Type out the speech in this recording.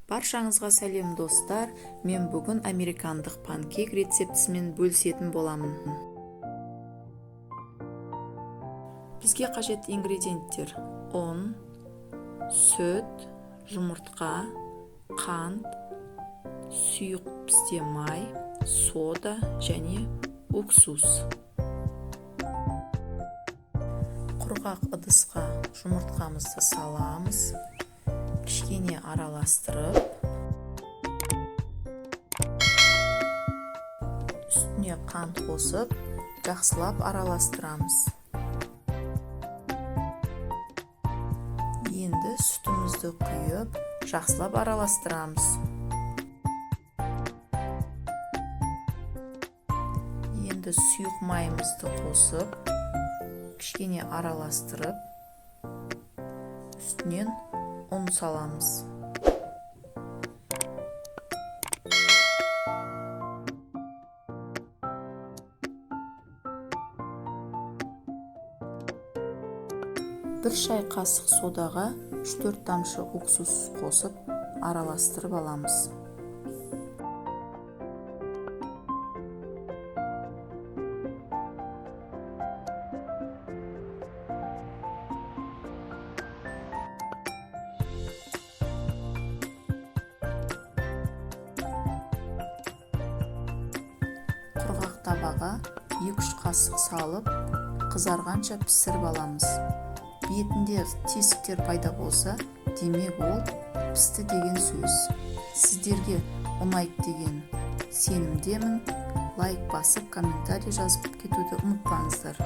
Баршаңызға сәлем, достар! Мен бүгін американдық панкейк рецептісімен бөлісетін боламын. Бізге қажет ингредиенттер: ұн, сүт, жұмыртқа, қант, сұйық пісте май, сода және уксус. Құрғақ ыдысқа жұмыртқамызды саламыз, кішкене араластырып, үстіне қант қосып, жақсылап араластырамыз. Енді сүтімізді құйып, жақсылап араластырамыз. Енді сұйық майымызды қосып, кішкене араластырып, үстінен ұн саламыз. 1 шай қасық содаға 3-4 тамшы уксус қосып, араластырып аламыз. Құрғақ табаға 2-3 қасық салып, қызарғанша пісіріп аламыз. Бетінде тесіктер пайда болса, демек, ол пісті деген сөз. Сіздерге ұнайды деген сенімдемін. Лайк басып, комментарий жазып кетуді ұмытпаңыздар.